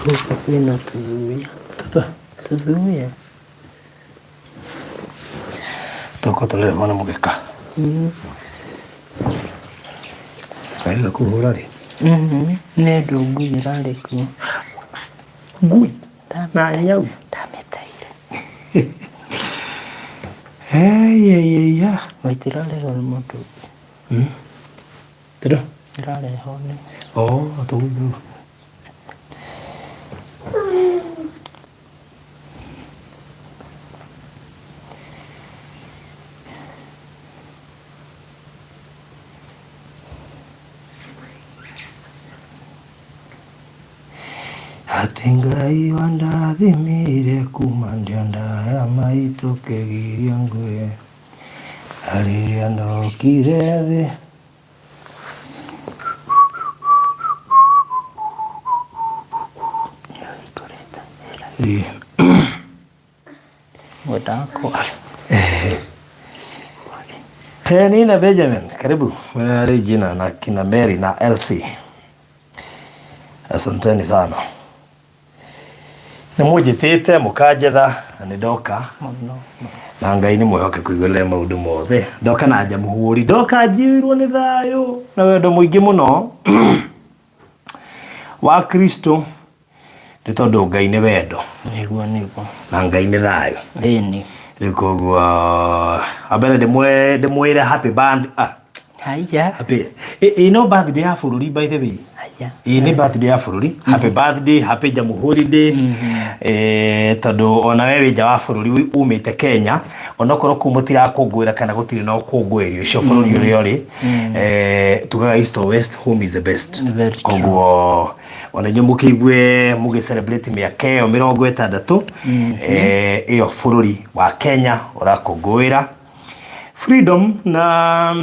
Gũkũ kwĩna tũthuya. Tũthuya. Tũkorwo tũrerwo nĩ mũgeka. Wĩrĩga kũhũra rĩ? Nĩ ũndũ ngui ĩrarĩ kuo. Ngui na nyau? Ndamĩteire. Eieiya. Itirarehwo nĩ mũndũ ũngĩ. Tĩro? Ĩrarehwo nĩ. Oh, tũgunyũ. Atĩ Ngai wandathimire kuma ndĩ nda ya maitũ kĩgiria ngue na rĩrĩa ndokire thĩ. Ĩĩ. Ngwendaga kwaria. Penina Benjamin, karibu. Mwana Regina na kina Mary na Elsie. Asanteni sana. Nĩ mũnjĩtĩte mũkanjetha na nĩ ndoka Mũno. na Ngai nĩ mwĩhokeku igũrũ rĩa maũndũ mothe. Ndoka na njamũhũri, ndoka njiyũirwo nĩ thayũ na wendo mũingĩ mũno wa Kristo nĩ tondũ Ngai nĩ wendo. Nĩguo nĩguo. Na Ngai nĩ thayũ. Ĩni. Rĩu koguo ambere ndĩmwĩre happy birthday. Ah, Haya. happy. Ĩ no birthday ya bũrũri by the way. Haya. Ĩ nĩ birthday ya bũrũri. Happy birthday, happy Jamhuri day. Eh, tondũ ona we wĩ nja wa bũrũri umĩte Kenya, onokorwo kũu mũtirakũngũĩra kana gũtirĩ na ũkũngũĩri ũcio bũrũri ũrĩa ũrĩ, eh, tugaga east or west, home is the best. Very true. Koguo ona inyuĩ mũkĩigue mũgĩ celebrate mĩaka ĩyo 60 eh, ĩyo bũrũri wa Kenya ũrakũngũĩra freedom na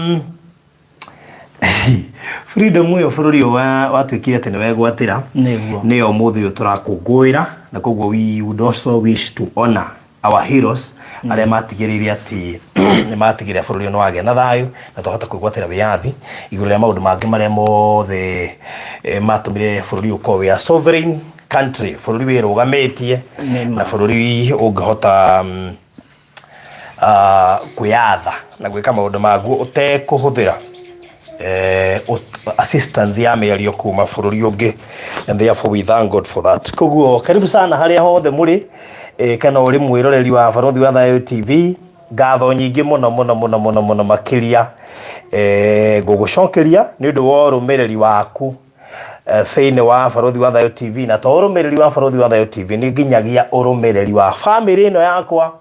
freedom ĩyo bũrũri ũyũ watuĩkire atĩ nĩ wegwatĩra Nĩguo. nĩyo ũmũthĩ ũyũ tũrakũngũĩra na koguo we would also wish to honor our heroes arĩa matigĩrĩire atĩ nĩ matigĩrĩra bũrũri ũyũ nĩ wagĩa na thayũ na twahota kwĩgwatĩra wĩyathi igũrũ rĩa maũndũ mangĩ marĩa mothe matũmire bũrũri ũkorwo wĩ a sovereign country, bũrũri wĩrũgamĩtie Nĩ ma. na bũrũri ũngĩhota kwĩyatha na gwĩka maũndũ maguo ũtekũhũthĩra assistance ya mĩario kuma bũrũri ũngĩ and therefore we thank God for that. Koguo karibu sana harĩa hothe mũrĩ kana ũrĩ mwĩroreri wa Barũthi wa Thayũ TV, ngatho nyingĩ mũno mũno mũno mũno mũno makĩria ngũgũcokeria nĩ ũndũ wa ũrũmĩrĩri waku thĩinĩ wa Barũthi wa Thayũ TV, na to ũrũmĩrĩri wa Barũthi wa Thayũ TV, nĩ nginyagia ũrũmĩrĩri wa bamĩrĩ ĩno yakwa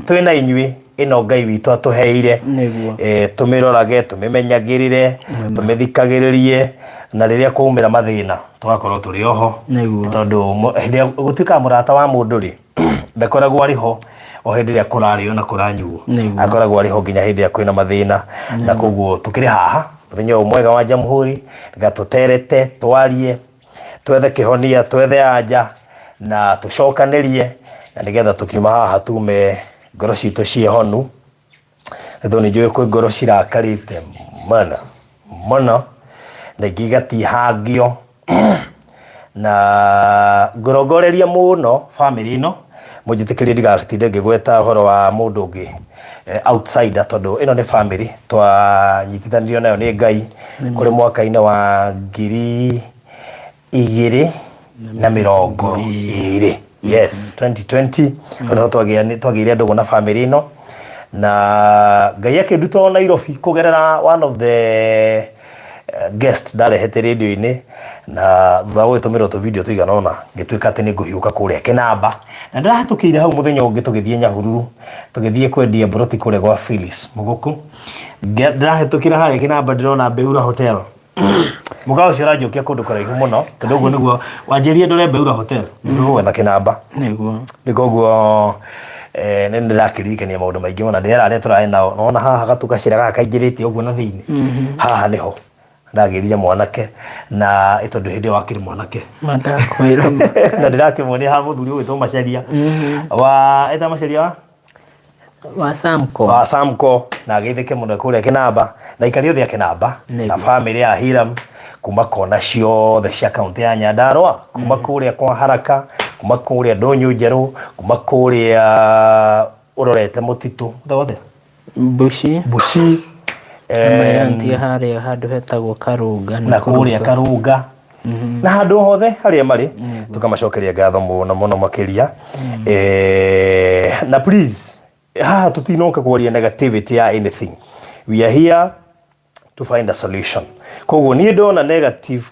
twĩna inyuĩ ĩno Ngai witũ atũheire. Nĩguo. Tũmĩrorage, tũmĩmenyagĩrĩre, tũmĩthikagĩrĩrie, na rĩrĩa kwaumĩra mathĩna tũgakorwo tũrĩ oho. Nĩguo. Tondũ hĩndĩ ĩrĩa gũtuĩkaga mũrata wa mũndũ rĩ, ndakoragwo arĩ ho o hĩndĩ ĩrĩa kũrarĩo na kũranyuo. Nĩguo. Akoragwo arĩ ho nginya hĩndĩ ĩrĩa kwĩna mathĩna. Na koguo tũkĩrĩ haha mũthenya ũyũ mwega wa Jamhuri, reka tũterete, twarie, twethe kĩhonia, twethe anja na tũcokanĩrie, na nĩgetha tũkiuma haha tume ngoro citũ ciĩ honu. Nĩ tondũ nĩ njũĩ kwĩ ngoro cirakarĩte mũno mũno, na ingĩ igatihangio na ngũrongoreria mũno bamĩrĩ ĩno, mũnjĩtĩkĩrie ndigatinde ngĩgweta ũhoro wa mũndũ ũngĩ outsider, tondũ ĩno nĩ bamĩrĩ twanyitithanirio nayo nĩ Ngai kũrĩ mwaka-inĩ wa 2020. Yes, 2020 hau nĩho twagĩire ndũgũ na bamĩrĩ ĩno, na Ngai akĩnduta o Nairobi kũgerera one of the guest ndarehete radio-inĩ, na thutha wa gũgĩtũmĩrwo tũ video tũigana ũna ngĩtuĩka atĩ nĩ ngũhiũka kũrĩa Kĩnamba, na ndĩrahetũkĩire hau mũthenya ũngĩ tũgĩthiĩ Nyahururu, tũgĩthiĩ kwendia mburoti kũrĩa gwa Phyllis Mũgũkũ. Ndĩrahetũkĩra harĩa Kĩnamba ndĩrona Beura Hotel. Mũkawa ũcio ũranjokia kũndũ kũraihu mũno, tondũ ũguo nĩguo wanjĩrire ndore Beura Hotel, nĩguo gwetha Kĩnamba. Nĩguo. Nĩ koguo nĩ ndĩrakĩririkania maũndũ maingĩ mũno, ndĩrera arĩa tũrarĩ nao, nĩwona haha gatu gacĩra gaka kaingĩrĩte ũguo na thĩinĩ, haha nĩho ndagĩrire mwanake, na tondũ hĩndĩ ĩyo akĩrĩ mwanake. Ma ndakwĩra ma. Na ndĩrakĩmuonia haha mũthuri ũgwĩtwo Macharia, wa, eta Macharia wa? Wa Samco. Wa Samco, na ageithĩke mũno kũrĩa Kĩnamba, na aikari othe a Kĩnamba, na Nĩguo. bamĩrĩ ya Hiram. Kuma kona ciothe cia kaunti ya Nyandarua, kuma kũrĩa kwa Haraka, kuma kũrĩa Ndũnyũ Njerũ, kuma kũrĩa ũrorete mũtitũ wothe. Mbuci. Mbuci. Mayantia harĩa handũ hetagwo Karũnga. Na kũrĩa Karũnga na handũ hothe harĩa marĩ, tukamacokeria ngatho mũno mũno makĩria. Na please, haha tutinoka kwaria negativity ya anything. We are here to find a solution. Koguo niĩ ndona negative,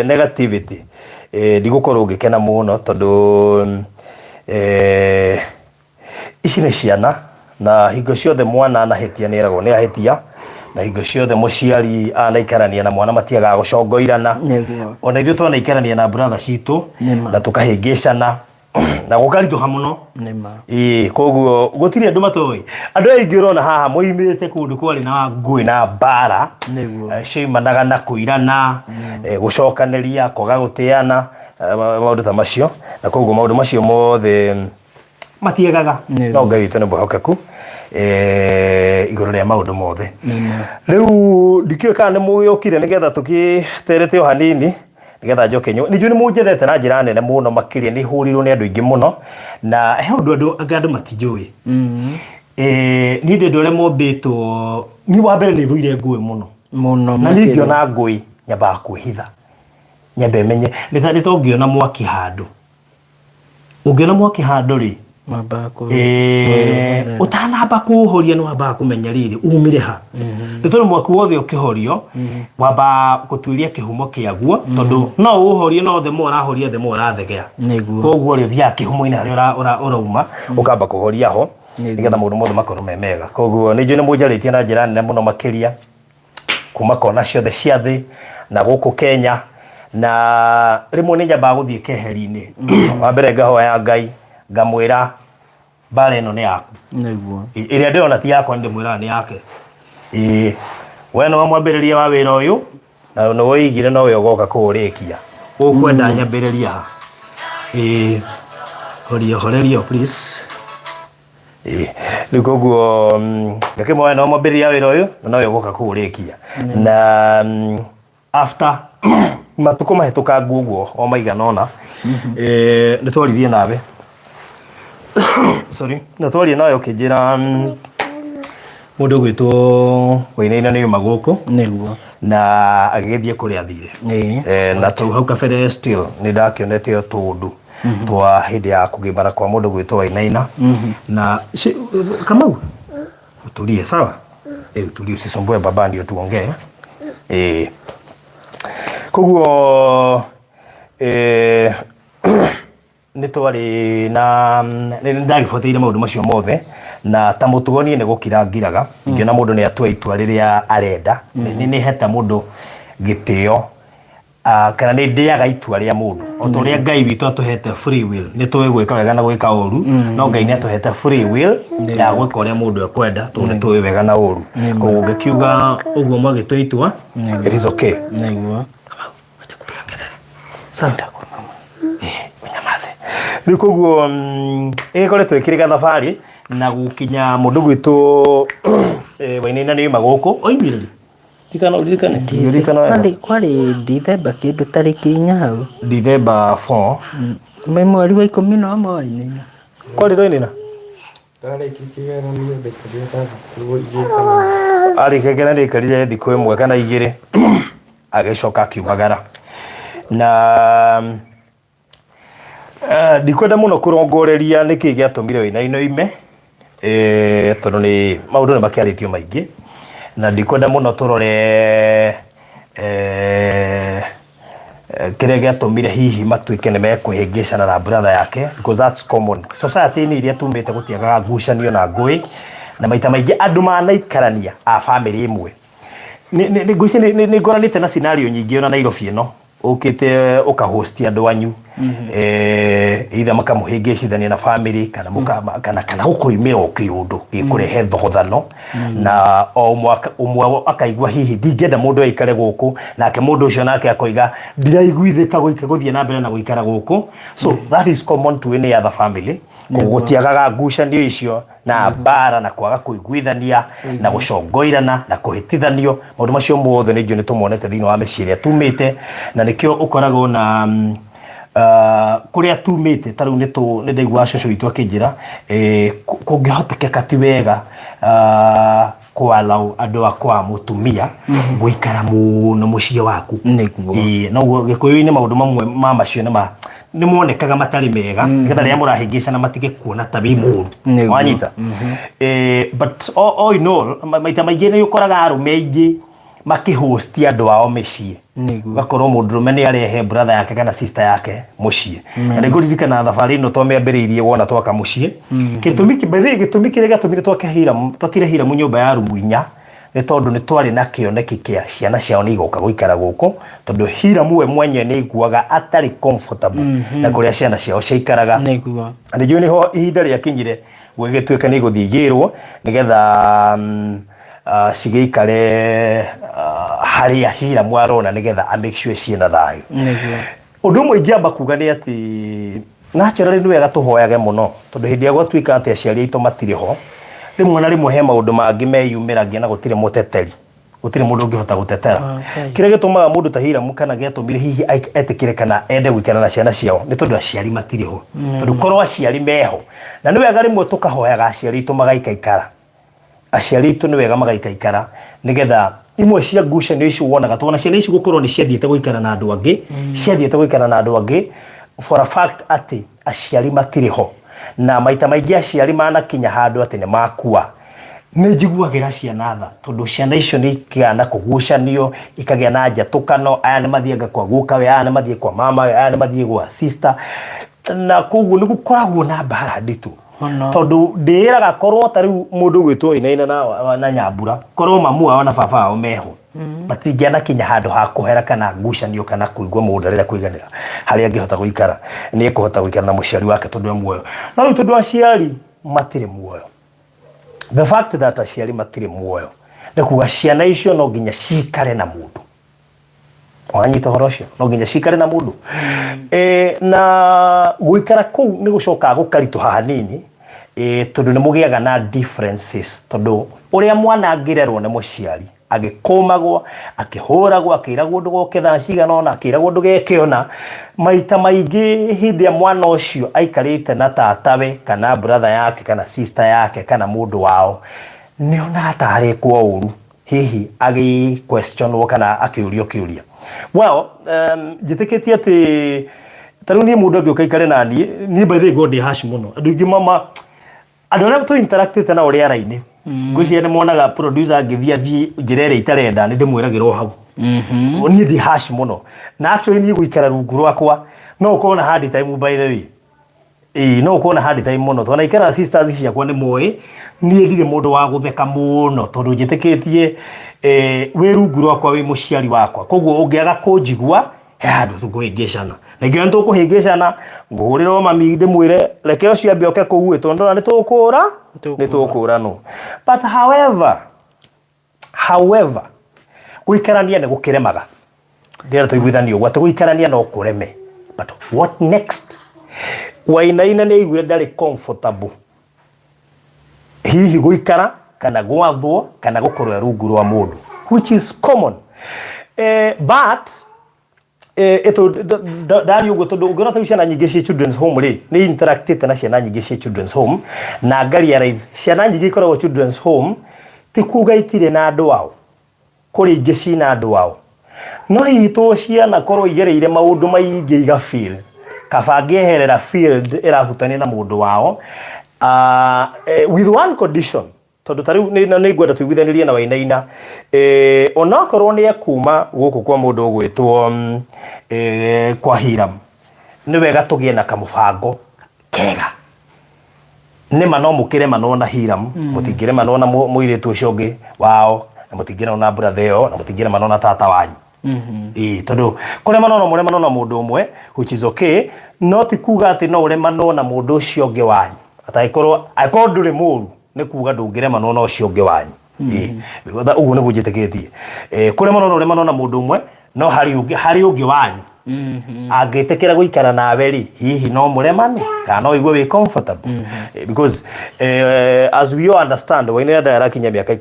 negativity, ndigũkorwo ngĩkena mũno tondũ ici nĩ ciana, na hingo ciothe mwana anahĩtia nĩ eragwo nĩ ahĩtia, na hingo ciothe mũciari anaikarania na mwana matiagaga gũcongoirana. Ona ithuĩ twanaikarania na brother citũ Nĩma. na tũkahĩngĩcana na gũkaritũha mũno. Nĩma. Ĩĩ, koguo gũtirĩ andũ matoĩ. Andũ aingĩ ũrona haha moimĩte kũndũ kwarĩ na ngũĩ na mbara. Cioimanaga na kũirana, gũcokanĩria, kwaga gũtĩana, maũndũ ta macio. Na koguo maũndũ macio mothe matiagaga. No Ngai witũ nĩ mwĩhokeku igũrũ rĩa maũndũ mothe. Rĩu ndikĩũĩ kana nĩ mũgĩũkire nĩgetha tũgĩterete o hanini nĩgetha njoke nyũ. Nĩ njũĩ nĩ mũnjethete na njĩra nene mũno makĩria, nĩ hũrirwo nĩ andũ aingĩ mũno, na he ũndũ andũ anga andũ matinjũĩ. Niĩ ndĩ andũ arĩa mombĩtwo, niĩ wa mbere nĩ thũire ngũĩ mũno. Mũno Na niĩ makĩria. ngĩona ngũĩ nyambaga kwĩhitha. Nyambe menye, nĩ ta ũngĩona mwaki handũ. Ũngĩona mwaki handũ rĩ, Wambaga ũtanamba kũũhoria nĩ wambaga kũmenya rĩrĩ umire ha. Nĩ tondũ mwaki wothe ũkĩhorio, wambaga gũtuĩria kĩhumo kĩaguo, tondũ no ũũhorie no the more ũrahoria the more ũrathegea. Koguo rĩ, ũthiaga kĩhumo-inĩ harĩa ũrauma, ũkamba kũhoria ho, nĩgetha maũndũ mothe makorwo me mega. Koguo nĩ njũĩ nĩ mũnjarĩtie na njĩra nene mũno makĩria, kuma kona ciothe cia thĩ na gũkũ Kenya, na rĩmwe nĩ nyambaga gũthiĩ keheri-inĩ. Wa mbere ngahoya Ngai, ngamwĩra mbara ĩno nĩ yaku. Ĩrĩa ndĩrona ti yakwa, nĩ ndĩmwĩraga nĩ yake. Ĩĩ, we nĩwe mwambĩrĩria wa wĩra ũyũ, na nĩ woigire nowe ũgoka kũũrĩkia. Ũkwenda nyambĩrĩrie ha? Ĩĩ, horia, horeria please. Ĩĩ, rĩu koguo ngakĩmoya no mwambĩrĩria wĩra ũyũ na nowe ũgoka kũũrĩkia. Na after matukũ mahĩtũkangu ũguo o maigana ũna, nĩ twaririe nawe, sorry, nĩ twaririe nawe ũkĩnjĩra mũndũ ũgwĩtwo Wainaina nĩ auma gũkũ. Na agĩgĩthiĩ kũrĩa athire. Na tau hau kabere still nĩ ndakĩonete o tũũndũ twa hĩndĩ ya kũgimara kwa mũndũ gwĩtwo Wainaina. Na Kamau, utulie sawa? Utulie, usisumbue baba ndio tuongee. Koguo nĩ twarĩ na nĩ ndagĩbuatĩrĩire maũndũ macio mothe, na ta mũtugo niĩ nĩ gũkira ngiraga ngĩona mũndũ nĩ atua itua rĩrĩa arenda. Nĩ hete mũndũ gĩtĩo, kana nĩ ndĩaga itua rĩa mũndũ. O ta ũrĩa Ngai witũ atũhete free will, nĩ tũĩ gwĩka wega na gwĩka ũru, no Ngai nĩ atũhete free will ya gwĩka ũrĩa mũndũ ekwenda, tondũ nĩ tũĩ wega na ũru. Koguo ngĩkiuga ũguo mwagĩtua itua, it is okay. Sawa. Unyamaze. Rĩu koguo ĩgĩkoretwo ĩkĩrĩ gathabarĩ na gũkinya mũndũ gwitũ Wainaina nĩ oima gũkũ. Oimire rĩ? Ririkana ũririkane. Ririkana wega. Kwarĩ Dithemba kĩndũ tarĩki 4 hau. Dithemba 4. Nĩ mweri wa 11 Wainaina. Kwarĩ Wainaina? Ndarĩkia kĩgeranio ndaikarire ta thikũ igĩrĩ kana Arĩkia kĩgeranio aikarire thikũ ĩmwe kana igĩrĩ, agĩcoka akiumagara. Na ndikwenda mũno kũrongoreria nĩkĩ gĩatũmire Wainaina oime, tondũ nĩ maũndũ nĩ makĩarĩtio maingĩ, na ndikwenda mũno tũrore kĩrĩa gĩatũmire hihi matuĩke nĩ mekũhĩngĩcana na brother yake, because that's common society-inĩ iria tumĩte gũtiagaga ngucanio na ngũĩ, na maita maingĩ andũ manaikarania a bamĩrĩ ĩmwe. Ngwĩciria nĩ ngoranĩte na scenario nyingĩ ona Nairobi ĩno, ũkĩte ũka host andũ anyu. Either makamũhĩngĩcithania na family kana kana kana gũkoimĩra o kĩũndũ gĩkũrehe thogothano, na o ũmwe ũmwe akaigua hihi ndingĩenda mũndũ aikare gũkũ, nake mũndũ ũcio nake akoiga ndiraiguithĩka gũthiĩ na mbere na gũikara gũkũ. So that is common to any other family. Koguo gũtiagaga ngucanio icio na mbara na kwaga kũiguithania na gũcongoirana na kũhĩtithanio. Maũndũ macio mothe nĩ njũĩ nĩ tũmonete thĩinĩ wa mĩciĩ ĩrĩa tumĩte, na nĩkĩo ũkoragwo na kũrĩa tumĩte. Ta rĩu nĩ ndaiguaga cũcũ witũ akĩnjĩra, kũngĩhotekeka ti wega kũ-allow andũ a kwa mũtumia gũikara mũno mũciĩ waku. Ĩĩ, noguo Gĩkũyũ-inĩ maũndũ mamwe ma macio nĩ monekaga matarĩ mega, nĩgetha rĩrĩa mũrahĩngĩcana matige kuona ta wĩ mũru. Wanyita? But all in all, maita maingĩ nĩ ũkoraga arũme aingĩ makĩhost andũ ao mĩciĩ. Ũgakorwo mũndũrũme nĩ arehe brother yake kana sister yake mũciĩ. Na nĩ ngũririkana thabarĩ ĩno twamĩambĩrĩirie wona twaka mũciĩ, gĩtũmi by the way, gĩtũmi kĩrĩa gĩatũmire twake Hiram, twakire Hiramu nyũmba ya rumu 4, nĩ tondũ nĩ twarĩ na kĩoneki kĩa ciana ciao nĩ igoka gũikara gũkũ, tondũ Hiramu we mwenyewe nĩ aiguaga atarĩ comfortable na kũrĩa ciana ciao ciaikaraga. Na nĩ njũĩ nĩho ihinda rĩakinyire gũgĩtuĩka nĩ igũthiĩ igĩrwo nĩgetha cigĩikare harĩa Hiramu arona, nĩgetha a make sure ciĩna thayũ. Ũndũ ũmwe ingĩamba kuga nĩ atĩ naturally nĩ wega tũhoyage mũno, tondũ hĩndĩ ĩrĩa gwatuĩka atĩ aciari aitũ matirĩ ho, rĩmwe na rĩmwe he maũndũ mangĩ meyumĩragia na gũtirĩ mũteteri, gũtirĩ mũndũ ũngĩhota gũtetera. Kĩrĩa gĩtũmaga mũndũ ta Hiramu, kana gĩatũmire hihi etĩkĩre kana ende gũikara na ciana ciao, nĩ tondũ aciari matirĩ ho. Tondũ korwo aciari meho, na nĩ wega rĩmwe tũkahoyaga aciari aitũ magaikaikara, aciari aitũ nĩ wega magaikaikara, nĩgetha imwe cia ngucanio ici wonaga twana ciana ici gũkorwo nĩ ciathiĩte gũikara na andũ angĩ, ciathiĩte gũikara na andũ angĩ for a fact atĩ aciari matirĩ ho. Na maita maingĩ aciari manakinya handũ atĩ nĩ makua, nĩ njiguagĩra ciana tha, tondũ ciana icio nĩ ikĩgĩa na kũgucanio, ikagĩa na njatũkano, aya nĩ mathianga kwa gukawe, aya nĩ mathiĩ kwa mamawe, aya nĩ mathiĩ gwa sister, na koguo nĩ gũkoragwo na mbara nditũ. Tondũ ndĩĩraga korwo ta rĩu mũndũ ũgwĩtwo Wainaina na Nyambura, korwo mamu wao na baba wao meho, matingĩanakinya handũ ha kũhera kana ngucanio kana kũigua mũndũ arenda kũiganĩra harĩa angĩhota gũikara, nĩ ekũhota gũikara na mũciari wake tondũ e muoyo. No rĩu tondũ aciari matirĩ muoyo, the fact that aciari matirĩ muoyo nĩ kuga ciana icio no nginya cikare na mũndũ. Wanyita ũhoro ũcio? No nginya cikare na mũndũ. Na gũikara kũu nĩ gũcokaga gũkaritũha hanini, tondũ nĩ mũgĩaga na differences, tondũ ũrĩa mwana angĩrerwo nĩ mũciari agĩkũmagwo, akĩhũragwo, akĩragwo ndũgoke thaa cigana ũna, akĩragwo ndũgeke ũna, maita maingĩ hĩndĩ ĩrĩa mwana ũcio aikarĩte na tatawe kana brother yake kana sister yake kana mũndũ wao, nĩ onaga ta arekwo ũru, hihi agĩ questionwo kana akĩũrio kĩũria. Well, njĩtĩkĩtie atĩ ta rĩu niĩ mũndũ angĩũka aikare na niĩ, niĩ by the way ngoragwo ndĩ harsh mũno. Andũ aingĩ mama andũ arĩa tũ interactĩte nao rĩera-inĩ, ngwĩciria nĩ monaga producer angĩthiĩ athiĩ njĩra ĩrĩa itarenda, nĩ ndĩmwĩragĩra o hau. Niĩ ndĩ harsh mũno, na actually niĩ gũikara rungu rwakwa no ũkorwo na hard time, by the way. Ĩĩ, no ũkorwo na hard time mũno, tondũ naikara na sisters ciakwa nĩ moĩ niĩ ndirĩ mũndũ wa gũtheka mũno, tondũ njĩtĩkĩtie wĩ rungu rwakwa, wĩ mũciari wakwa, koguo ũngĩaga kũnjigua he handũ tũkũhĩngĩcana, na ingĩona nĩ tũkũhĩngĩcana, ngũhũrĩre o mami ndĩmwĩre reke ũcio ambe oke kũu ĩ, tondũ ndona nĩ tũkũra nĩ tũkũranwo. But however, gũikarania nĩ gũkĩremaga. Ndĩrenda tũiguithanie ũguo atĩ gũikarania no kũreme, but what next? Wainaina nĩ aiguire ndarĩ comfortable hihi gũikara kana gwathwo kana gũkorwo e rungu rwa mũndũ, which is common. But ndari ũguo, tondũ ũngĩona ta ciana nyingĩ ciĩ children's home rĩ, nĩ interactĩte na ciana nyingĩ ciĩ children's home, na nga realize ciana nyingĩ ikoragwo children's home ti kuga itirĩ na andũ ao. Kũrĩ ingĩ cina andũ ao, no hihi to ciana korwo igereire maũndũ maingĩ iga feel kaba angĩeherera field ĩrahutania na mũndũ wao, with one condition, tondũ ta rĩu nĩ ngwenda tũiguithanĩrie na Wainaina, onakorwo nĩ ekuma gũkũ kwa mũndũ ũgwĩtwo kwa Hiram, nĩ wega tũgĩe na kamũbango kega. Nĩma no mũkĩremanwo na Hiram, mũtingĩremanwo na mũirĩtu ũcio ũngĩ wao, na mũtingĩremanwo na brother ĩyo, na mũtingĩremanwo na tata wanyu. Ĩĩ, tondũ kũremanwo no mũremanwo na mũndũ ũmwe, which is okay, no ti kuga atĩ no ũremanwo na mũndũ ũcio ũngĩ wanyu. Atangĩkorwo angĩkorwo ndũrĩ mũru nĩ kuga ndũngĩremanwo na ũcio ũngĩ wanyu. Ĩĩ, ũguo nĩguo njĩtĩkĩtie. Kũremanwo no ũremanwo na mũndũ ũmwe, no harĩ ũngĩ harĩ ũngĩ wanyu angĩtĩkĩra gũikara nawe rĩ, hihi no mũremane kana no ũigue wĩ comfortable? Because as we all understand, Wainaina ndarĩ arakinyia mĩaka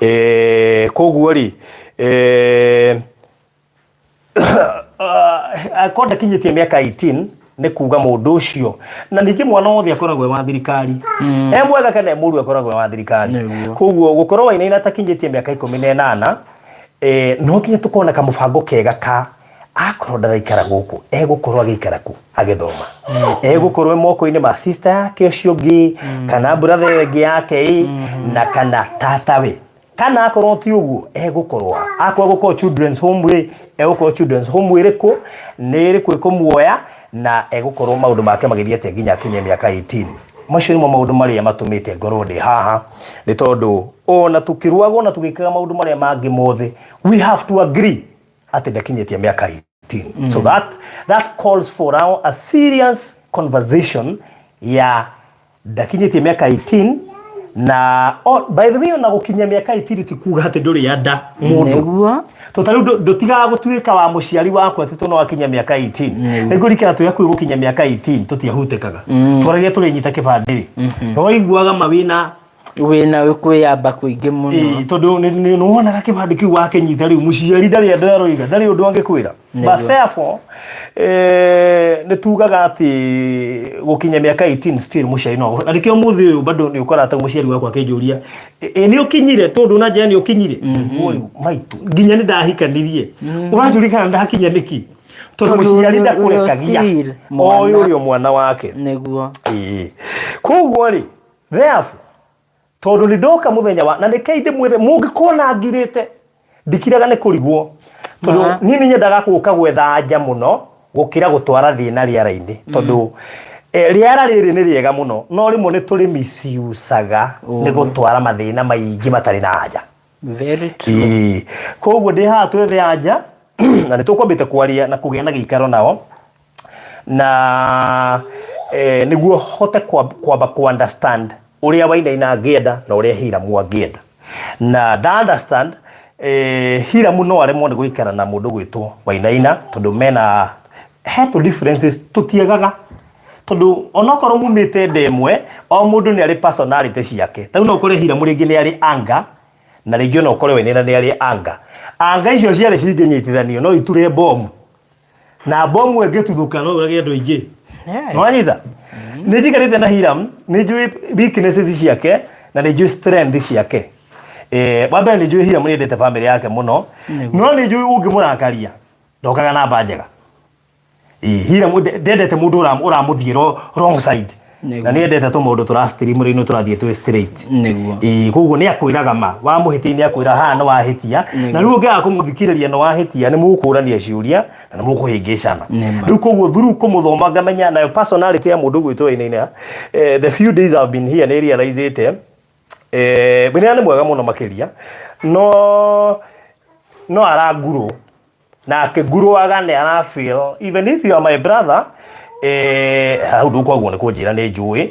18. Koguo rĩ, akorwo ndakinyĩtie mĩaka 18, nĩ kuga mũndũ ũcio, na ningĩ mwana wothe akoragwo e wa thirikari, e mwega kana e mũru, akoragwo e wa thirikari. Koguo gũkorwo Wainaina atakinyĩtie mĩaka 18, no nginya tũkorwo na kamũbango kega ka akorwo ndaraikara gũkũ, egũkorwo agĩikara kũ agĩthoma, egũkorwo e moko-inĩ ma sister yake ũcio ũngĩ, kana brother ĩyo ĩngĩ yake ĩ, na kana tatawe, kana akorwo ti ũguo egũkorwo ha? Akorwo egũkorwo children's home rĩ, egũkorwo children's home ĩrĩkũ, nĩ ĩrĩkũ ĩkũmuoya, na egũkorwo maũndũ make magĩthiĩ atĩa nginya akinye mĩaka 18? Macio nĩmo maũndũ marĩa matũmĩte ngorwo ndĩ haha, nĩ tondũ ona tũkĩrũaga, ona tũgĩkaga maũndũ marĩa mangĩ mothe, we have to agree atĩ ndakinyĩtie mĩaka 18. So that calls for now a serious conversation ya ndakinyĩtie mĩaka 18. Na oh, by the way, ona gũkinyia mĩaka 18 ti kuga atĩ ndũrĩ anda mũndũ. Tondũ ta rĩu ndũtigaga gũtuĩka wa mũciari waku atĩ tondũ wakinyia mĩaka 18. Nĩngũrikana twĩ hakuhĩ gũkinyia mĩaka 18, tũtiahutĩkaga, twaragia tũrĩnyita kĩbandĩ rĩ, no waiguaga ma wĩna Wĩna kwĩyamba kũingĩ mũno. Ĩĩ, tondũ nĩwonaga kĩbandĩ kĩu wakĩnyita rĩu, mũciari ndarĩ andũ aroiga, ndarĩ ũndũ angĩkwĩra. But therefore, nĩ tugaga atĩ gũkinya mĩaka 18, still mũciari no, na nĩkĩo mũthĩ ũyũ bado nĩ ũkoraga ta mũciari wakwa akĩnjũria, "Ĩ nĩ ũkinyire?" Tondũ na njĩra nĩ ũkinyire. Ũguo rĩu maitũ nginya nĩ ndahikanirie, ũranjũria kana ndakinya nĩkĩ, tondũ Tondũ mũciari ũrĩ ndakũrekagia still oĩ mwana. ũrĩ o mwana wake. Ĩĩ. Koguo rĩ, therefore, tondũ nĩ ndoka mũthenya wa na nĩkĩi ndĩmwĩre, mũngĩkona ngirĩte, ndikiraga nĩ kũrigwo, tondũ niĩ nĩ nyendaga gũka gwetha anja mũno gũkĩra gũtwara thĩna rĩera-inĩ, tondũ rĩera rĩrĩ nĩ rĩega mũno, no rĩmwe nĩ tũrĩ misiusaga nĩ gũtwara mathĩna maingĩ matarĩ na anja. Very true. Ĩĩ. Koguo ndĩ haha twethe anja, na nĩ tũkwambĩte kwaria na kũgĩa na gĩikaro nao, na nĩguo hote kwamba ku understand ũrĩa Wainaina angĩenda na ũrĩa Hiramu angĩenda. Na nda understand, Hiramu no aremwo nĩ gũikara na mũndũ gwĩtwo Wainaina, tondũ mena he tũ differences tũtiagaga, tondũ onokorwo mumĩte nda ĩmwe, o mũndũ nĩ arĩ personality ciake. Ta rĩu no ũkore Hiramu rĩngĩ nĩ arĩ anger, na rĩngĩ ona ũkore Wainaina nĩ arĩ anger. Anger icio ciarĩ cingĩnyitithanio no iture bomu, na bomu ĩngĩtuthũka no ũrage andũ aingĩ. Nĩwanyita? Nĩ njikarĩte na Hiram, nĩ njũĩ weaknesses ciake na nĩ njũĩ strength ciake. Wa mbere, nĩ njũĩ Hiram nĩ endete family yake mũno, no nĩ njũĩ ũngĩmũrakaria ndokaga namba njega. Ĩĩ, Hiram ndendete mũndũ ũramũthiĩ wrong side. Na nĩ endete tũmaũndũ tũra stream rĩu tũrathiĩ twĩ straight. Ĩĩ, koguo nĩ akwĩraga ma wamũhĩtia, nĩ akwĩra haha nĩ wahĩtia. Na rĩu ũngĩaga kũmũthikĩrĩria nĩ wahĩtia, nĩ mũkũrania ciũria na nĩ mũkũhĩngĩcana. Rĩu koguo through kũmũthoma ngamenya nayo personality ya mũndũ gwĩtwo Wainaina, the few days I've been here nĩ realize Wainaina nĩ mwega mũno makĩria, no arangurũ na akĩngurũaga nĩ ara feel even if you are my brother, hau ndũkwagwo nĩ kũnjĩra nĩ njũĩ,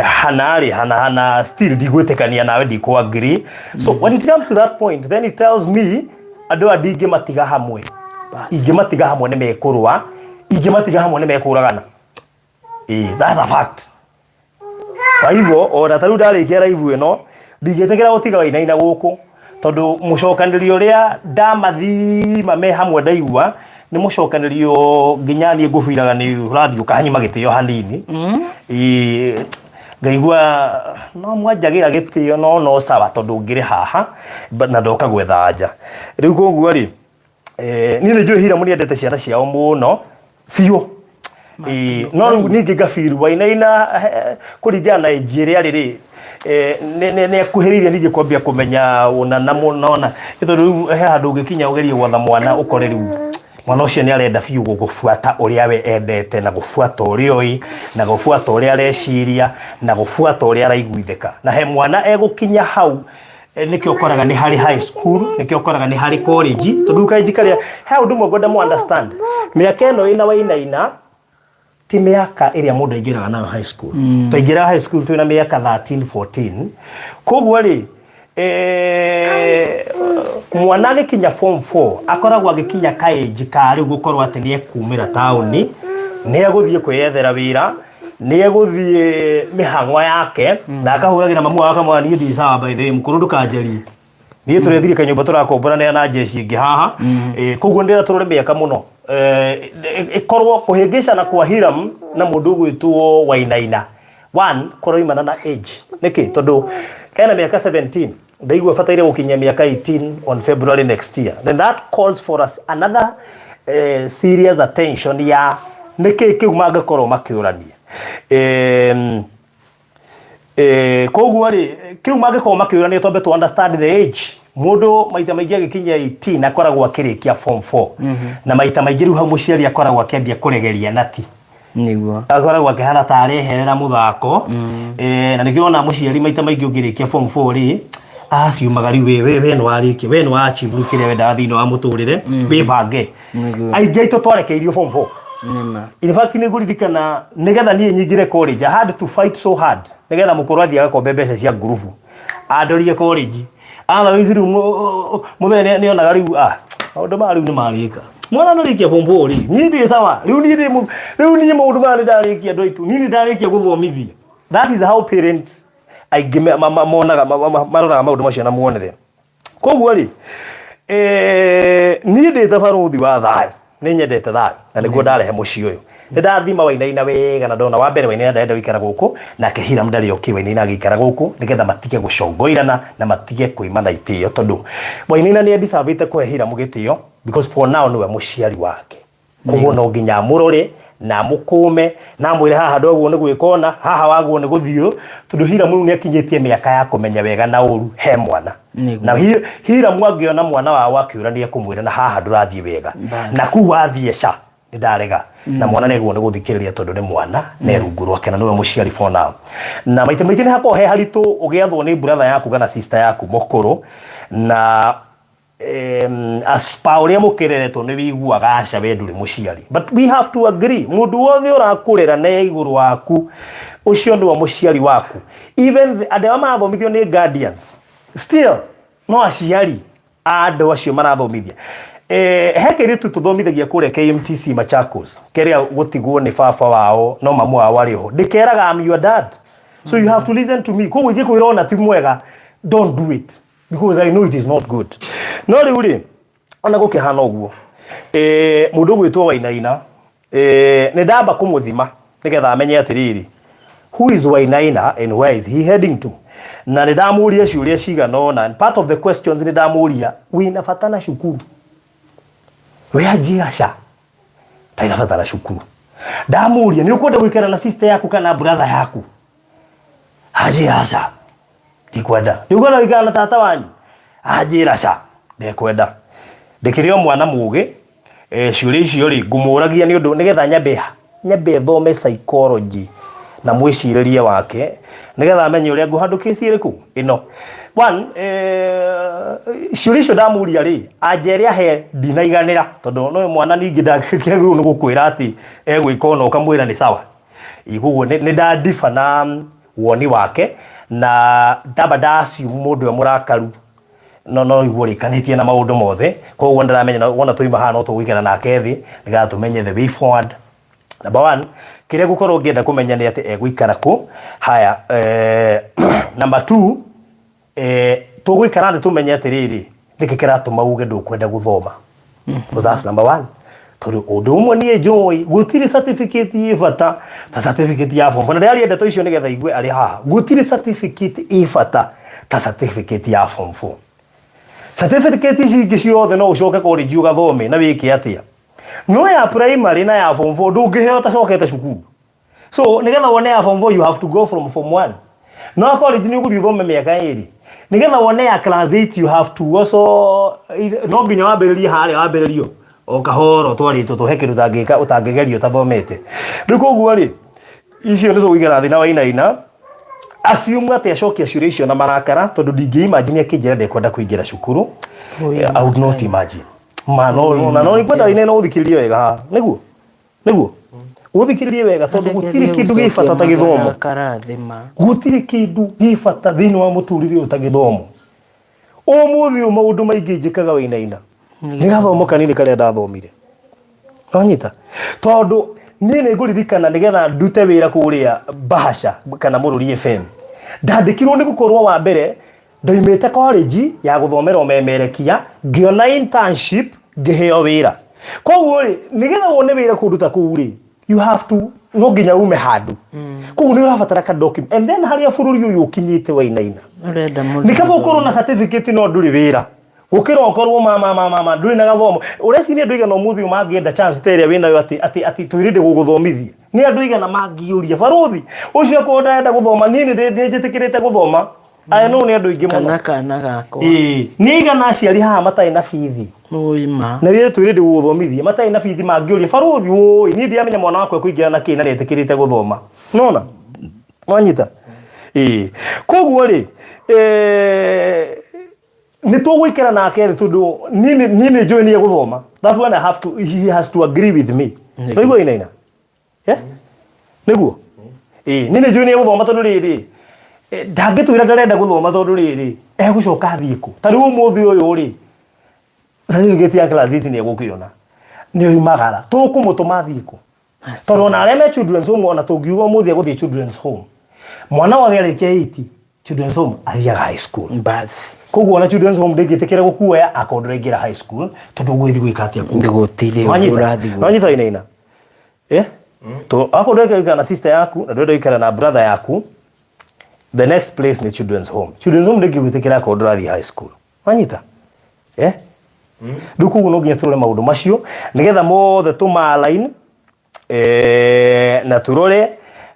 hana rĩ, hana hana still ndigwĩtĩkania nawe, ndikũ agree. So when it comes to that point, then it tells me andũ aya ndingĩmatiga hamwe. Ingĩmatiga hamwe nĩ mekũrũa, ingĩmatiga hamwe nĩ mekũragana. That's a fact. Kwa hivyo ona ta rĩu ndarĩkia live ĩno, ndingĩtĩkĩra gũtiga Wainaina gũkũ, tondũ mũcokanĩrio ũrĩa ndamathima me hamwe ndaigua nĩ mũcokanĩrio nginya niĩ ngũbiraga nĩ ũrathiĩ ũkanyima gĩtĩo hanini. Ĩĩ, ngaigua no mwanjagĩra gĩtĩo, no sawa, tondũ ngĩrĩ haha na ndoka gwetha anja rĩu. Koguo rĩ, niĩ nĩ njũĩ Hiramu nĩ endete ciana ciao mũno biũ. Ĩĩ, no rĩu ningĩ ngabiru Wainaina, kũringana na age ĩrĩa arĩ rĩ, nĩ akuhĩrĩirie ningĩ kwambia kũmenya ũna na mũna ona, nĩ tondũ rĩu he handũ ũngĩkinya ũgerie gwatha mwana, ũkore rĩu mwana ũcio nĩ arenda biũ gũbuata ũrĩa we endete, na gũbuata ũrĩa oĩ, na gũbuata ũrĩa areciria, na gũbuata ũrĩa araiguithĩka. Na he mwana egũkinya hau. Nĩkĩo ũkoraga nĩ harĩ high school, nĩkĩo ũkoraga nĩ harĩ college, tondũ kainji karĩa he ũndũ ũmwe ngwenda mu understand. Mĩaka ĩno ĩna Wainaina ti mĩaka ĩrĩa mũndũ aingĩraga nayo high school. Twaingĩraga high school twĩna mĩaka 13 14. Koguo rĩ, mwana agĩkinya form 4 akoragwo agĩkinya ka age ka rĩu gũkorwo atĩ nĩ ekumĩra taũni, nĩ egũthiĩ kwĩyethera wĩra, nĩ egũthiĩ mĩhang'o yake, na akahũragĩra mamu wao akamwĩra, "Niĩ ndirĩ sawa, by the way, mũkũrũ, ndũkanjarie, niĩ tũrethirie kanyũmba tũrakomboranĩra na jeshi ĩngĩ haha." Koguo ndĩra tũrore mĩaka mũno. Ĩkorwo kũhĩngĩcana kwa Hiram na mũndũ ũgwĩtwo Wainaina one kũroimana na age. Nĩkĩ? Tondũ ena mĩaka 17, ndaigua bataire gũkinyia mĩaka 18 on February next year. Then that calls for us another serious attention ya nĩkĩ kĩu mangĩkorwo makĩũrania. Koguo rĩ, kĩu mangĩkorwo makĩũrania, twambe to understand the age. Mũndũ maita maingĩ agĩkinyia 18 akoragwo akĩrĩkia form 4, na maita maingĩ rĩu hau mũciari akoragwo akĩambia kũregeria nati. Akoragwo akĩhana ta areherera mũthako. Na nĩkĩo ona mũciari maita maingĩ ũngĩrĩkia form 4 rĩ, aciumaga rĩu we nĩ warĩkia, we nĩ wa achieve rĩu kĩrĩa wendaga thĩinĩ wa mũtũrĩre, wĩbange. Aingĩ aitũ twarekeirio form 4. In fact, nĩ ngũririkana nĩgetha niĩ nyingĩre college, I had to fight so hard nĩgetha mũkũrũ athiĩ agakombe mbeca cia ngurubu andorie college. Otherwise rĩu mũthenya nĩ onaga rĩu, ah, maũndũ maya rĩu nĩ marĩka, mwana nĩ rĩkia form 4 rĩ, niĩ ndĩ sawa rĩu, niĩ ndĩ rĩu niĩ maũndũ maya nĩ ndarĩkia, andũ aitũ, niĩ nĩ ndarĩkia gũthomithia. That is how parents aingĩ monaga, maroraga maũndũ macio na muonere. Koguo rĩ, niĩ ndĩ ta barũthi wa thayũ, nĩ nyendete thayũ, na nĩguo ndarehe mũciĩ ũyũ. Nĩ ndathima Wainaina wega na ndona wa mbere Wainaina ndarenda gũikara gũkũ, nake Hiram ndarĩ okay Wainaina agĩikara gũkũ, nĩgetha matige gũcongoirana na matige kwĩmana itĩo, tondũ Wainaina nĩ deservĩte kũhe Hiram gĩtĩo, because for now nĩwe mũciari wake. Koguo no nginya amũrore na amũkũme na amwĩre haha ndwaguo nĩ gwĩka ũna, haha waguo nĩ gũthiĩ, tondũ Hiram rĩu nĩ akinyĩtie mĩaka ya kũmenya wega na ũru he mwana. Na Hiram angĩona mwana wao akĩũra, nĩ ekũmwĩra, "Na haha ndũrathiĩ wega." Bas. Na kuu wathiĩ ca nĩ ndarega, na mwana nĩ aguo nĩ gũthikĩrĩria, tondũ nĩ mwana na rungu rwake na nĩwe mũciari for now. Na maita maingĩ nĩ hakoragwo he haritũ ũgĩathwo nĩ brother yaku kana sister yaku mũkũrũ, na as per ũrĩa mũkĩreretwo nĩ wĩiguaga aca, we ndũrĩ mũciari. But we have to agree, mũndũ wothe ũrakũrera na igũrũ waku, ũcio nĩwe mũciari waku. Even andũ arĩa marathomithio nĩ guardians, still no aciari a andũ acio marathomithia. He kairĩtu tũthomithagia kũrĩa KMTC Machakos, kĩrĩa gũtigwo nĩ baba wao no mamu wao arĩ ho, ndĩkeraga, "I'm your dad, so you have to listen to me. Koguo ingĩkwĩra ona ti mwega, don't do it, because I know it is not good." No rĩu rĩ, ona gũkĩhana ũguo, mũndũ ũgwĩtwo Wainaina, nĩ ndamba kũmũthima nĩgetha amenye atĩrĩrĩ, who is Wainaina and where is he heading to? Na nĩ ndamũria ciũria cigana ũna, and part of the questions nĩ ndamũria, "Wĩna bata na cukuru?" We anjĩra, "Ca, ndarĩ na bata na cukuru." Ndamũria, "Nĩ ũkwenda gũikara na sister yaku kana brother yaku?" Anjĩra, "Aca, ndikwenda." "Nĩ ũkwenda gũikara na tata wanyu?" Anjĩra, "Ca, ndekwenda." Ndĩkĩrĩ o mwana mũgĩ. Ciũria icio rĩ, ngũmũragia nĩ ũndũ nĩgetha nyambe thome psychology na mwĩcirĩrie wake, nĩgetha menye ũrĩa ngũhandũ kesi ĩrĩkũ ĩno. One, ciũria icio ndamũria rĩ, anjere ahe ndinaiganĩra, tondũ no mwana ningĩ ndangĩagĩrĩirwo nĩ gũkwĩra atĩ egwĩka ũna ũkamwĩra nĩ sawa. Koguo nĩ ndandiba na woni wake, na ndamba nda assume mũndũ e mũrakaru no iguo rĩkanĩtie na maũndũ mothe. Koguo ndĩramenya wona twaima haha no tũgũikara nake thĩ nĩgetha tũmenye the way forward. Number one, kĩrĩa ngũkorwo ngĩenda kũmenya nĩ atĩ egũikara kũ. Haya, number two, tũgũikara thĩ tũmenye atĩrĩrĩ, nĩkĩ kĩratũma uge ndũkwenda gũthoma? Because that's number one, tondũ ũndũ ũmwe niĩ njũĩ, gũtirĩ certificate ĩ bata ta certificate ya form 4. Na ndĩraria ndeto icio nĩgetha igue arĩ haha, gũtirĩ certificate ĩ bata ta certificate ya form 4. Certificate ici ingĩ ciothe no ũcoke college ũgathome na wĩke atĩa, no ya primary na ya form 4 ndũngĩheo ũtacokete cukuru. So nigetha wone ya form 4, you have to go from form 1. No college nĩ ũgũthiĩ ũthome mĩaka 2. Nigetha wone ya class 8, you have to also, no nginya wambĩrĩrie harĩa wambĩrĩrio o kahora ũtwarĩtwo tũhe kĩndũ ũtangĩka, ũtangĩgeria ũtathomete. Rĩu koguo rĩ, icio nĩ tũgũikara thĩ na Wainaina. Assume atĩ acokia ciũria icio na marakara, tondũ ndingĩ imagine akĩnjĩra ndekwenda kũingĩra cukuru. I would not imagine. Ma no na no ngwenda ine no ũthikĩrĩrie wega haha. Nĩguo? Nĩguo? Ũthikĩrĩrie wega tondũ gũtirĩ kĩndũ gĩ bata ta gĩthomo. Gũtirĩ kĩndũ gĩ bata thĩinĩ wa mũtũrĩre ũyũ ta gĩthomo. Ũmũthĩ ũyũ maũndũ maingĩ njĩkaga wainaina nĩ gathomo kanini karĩa ndathomire. Wanyita? Tondũ niĩ nĩ ngũririkana nĩgetha ndute wĩra kũrĩa Bahasha kana Mũrũri FM. Ndandĩkirwo nĩ gũkorwo wa mbere ndoimĩte college ya gũthomera ũmemerekia, ngĩona internship, ngĩheo wĩra. Koguo rĩ, nĩgetha wone wĩra kũndũ ta kũu rĩ, you have to no nginya ume handũ. Koguo nĩ ũrabatara ka document. And then harĩa bũrũri ũyũ ũkinyĩte wainaina. Ũrenda Nĩ kaba ũkorwo na certificate no ndũrĩ wĩra. Gũkĩra ũkorwo ma ma ma ma ma ndũrĩ na gathomo. Ũreciria andũ aigana ũmũthĩ ũyũ mangĩenda chance ta ĩrĩa wĩnayo atĩ atĩ atĩ twĩrĩ gũgũthomithia. Nĩ andũ aigana mangĩũria barũthi ũcio akorwo ndarenda gũthoma niĩ nĩ njĩtĩkĩrĩte gũthoma. Aya no nĩ andũ aingĩ mũno. Kana kana gakwa. Ĩĩ, nĩ aigana aciari haha matarĩ na bithi. Ũĩ ma. Na rĩrĩ twĩrĩ gũgũthomithia matarĩ na bithi mangĩũria barũthi ũĩ niĩ ndiramenya mwana wakwa ekũingĩra na kĩ na nĩetĩkĩrĩte gũthoma. Nona? Wanyita? Ĩĩ. Koguo rĩ, nĩ tũgũikara nake thĩ tondũ niĩ nĩ njũĩ nĩ egũthoma. That one I have to, he has to agree with me. Nĩguo inaina? Eh? Nĩguo? Ĩĩ, niĩ nĩ njũĩ nĩ egũthoma tondũ rĩrĩ, ndangĩtwĩra ndarenda gũthoma tondũ rĩrĩ, egũcoka athiĩ kũ? Ta rĩu ũmũthĩ ũyũ rĩ, certificate ya class 8 nĩ egũkĩona. Nĩ oimagara. Tũkũmũtũma athiĩ kũ? Tondũ ona arĩa me children's home ona tũngiuga ũmũthĩ egũthiĩ children's home. Mwana wothe arĩkia 8 children's home athiaga high school. Bas. Koguo ona children's home ndĩngĩtĩkĩra gũkuoya akorwo ndũraingĩra high school tondũ ũgũgĩthiĩ gwĩka atĩa kũu? Gũtirĩ ũndũ Wanyita? ũrathiĩ gwĩka. Wanyita inaina? Eh? To akorwo ndũrenda gũikara na sister yaku na ndũrenda gũikara na brother yaku, the next place nĩ children's home. Children's home ndĩngĩgwĩtĩkĩra akorwo ndũrathiĩ high school. Wanyita? Eh? Rĩu koguo no nginya tũrore maũndũ macio nĩgetha mothe tũma align na tũrore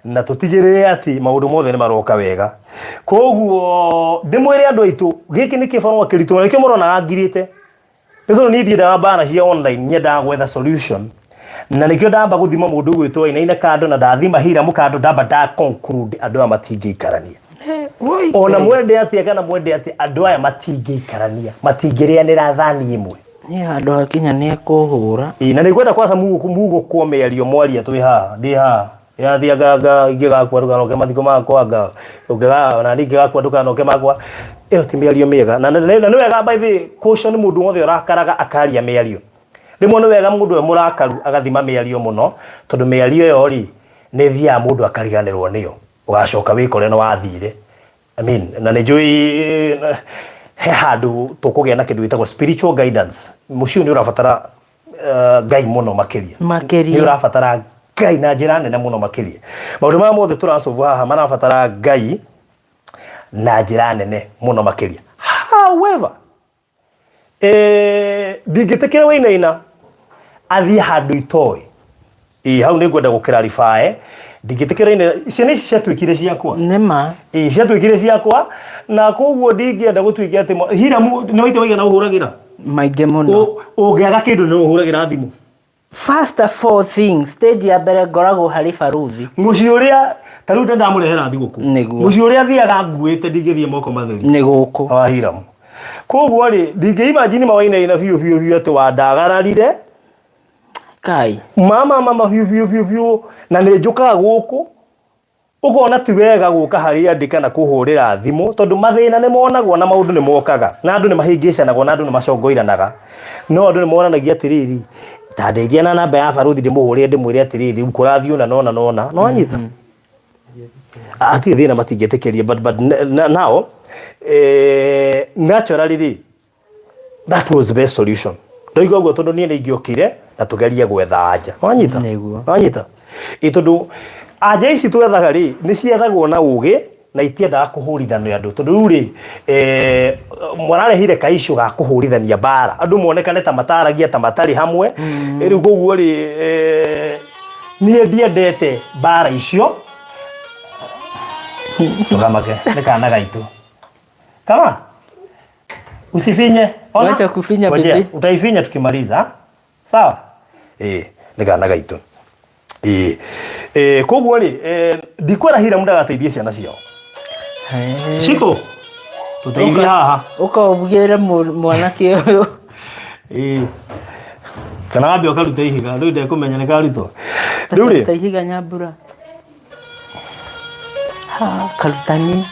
na tũtigĩrĩre atĩ maũndũ mothe nĩ maroka wega. Koguo ndĩmwĩre andũ aitũ gĩkĩ nĩ kĩbarũa kĩritũ na nĩkĩo mũronaga ngirĩte. Nĩ tondũ niĩ ndiendaga mbara cia online, nyendaga gwetha solution. Na nĩkĩo ndamba gũthima mũndũ ũgwĩtwo Wainaina kando na ndathima Hiram kando ndamba nda conclude andũ aya matingĩikarania. Ona mwende atĩa kana mwende atĩa andũ aya matingĩikarania, matingĩrĩanĩra thani ĩmwe. Niĩ handũ hakinya nĩ ekũhũra. Ĩĩ, na nĩngwenda kwanza mugũkwo mĩario mwaria twĩ haha, ndĩ haha. Ĩrathiĩ anga anga ingĩgakua ndũkanoke mathiko makwa anga ũngĩga ona niĩ ingĩgakua ndũkanoke makwa. Ĩyo ti mĩario mĩega. Na nĩ wega by the way caution mũndũ wothe ũrakaraga akaria mĩario. Rĩmwe nĩ wega mũndũ e mũrakaru agathima mĩario mũno tondũ mĩario ĩyo rĩ nĩ ĩthiaga mũndũ akariganĩrwo nĩyo. Ũgacoka wĩkore nĩ wathire. I mean, na nĩ njũĩ he handũ tũkũgĩa na kĩndũ gĩtagwo spiritual guidance. Mũciĩ ũyũ nĩ ũrabatara Ngai mũno makĩria. Makĩria. Nĩ ũrabatara Ngai na njĩra nene mũno makĩria. Maũndũ maya mothe tũracobu haha marabatara Ngai na njĩra nene mũno makĩria. However, ndingĩtĩkĩra Wainaina athiĩ handũ itoĩ. Ĩĩ hau nĩ ngwenda gũ clarify. Ndingĩtĩkĩra Wainaina, ciana ici ciatuĩkire ciakwa. Nĩ ma. Ĩĩ ciatuĩkire ciakwa na koguo ndingĩenda gũtuĩke atĩ Hiramu nĩ waita waigana ũhũragĩra? Maingĩ mũno. Ũngĩaga kĩndũ nĩ ũhũragĩra thimũ? First of all things, stage ya mbere ngoragwo harĩ baruthi. Mũciĩ ũrĩa ta rĩu ndamũrehera thigũkũ. Nĩguo. Mũciĩ ũrĩa thiaga nguĩte ndingĩthiĩ moko matheri. Nĩ gũkũ. Wa Hiramu. Koguo rĩ, ndingĩ imagine mawainaina biũ biũ biũ atĩ wandagararire. Kai. Mama mama biũ biũ biũ biũ na nĩ njũkaga gũkũ ũkona ti wega gũka harĩa ndĩ kana kũhũrĩra thimũ tondũ mathĩna nĩ monagwo na maũndũ nĩ mokaga na andũ nĩ mahĩngĩcanaga na andũ nĩ macongoiranaga no andũ nĩ moranagia atĩrĩrĩ ta ndeithia na namba ya barũthi ndĩmũhũrĩre ndĩmwĩre atĩrĩrĩ rĩu kũrathiĩ ũna na ũna na ũna no wanyita hatirĩ thĩna matingĩtĩkĩria but now naturally rĩ that was the best solution ndoiga ũguo tondũ niĩ nĩ ingĩokire na tũgerie gwetha anja wanyita Nĩguo. wanyita ĩ tondũ anja ici twethaga rĩ nĩ ciethagwo na ũgĩ na itiendaga kũhũrithanio andũ tondũ rĩu rĩ mararehire kaicũ ga kũhũrithania mbara andũ monekane ta mataragia ta matarĩ hamwe rĩu koguo rĩ niĩ ndiendete mbara icio ndũkamake nĩ kana gaitũ kama usifinye ona Wacha kufinya Ngojea, bibi. utaifinya tukimaliza sawa nĩ kana gaitũ koguo rĩ ndikwĩra Hiram ndagateithie ciana ciao. Shiko tũteithie haha. Ũka ũbugĩre mwanake ũyũ. Ĩĩ. Kana wambe ũkarute ihiga rĩu ndekũmenya nĩ karutwo rĩu rĩ. Ta ihiga nyambura. Ha, karutani.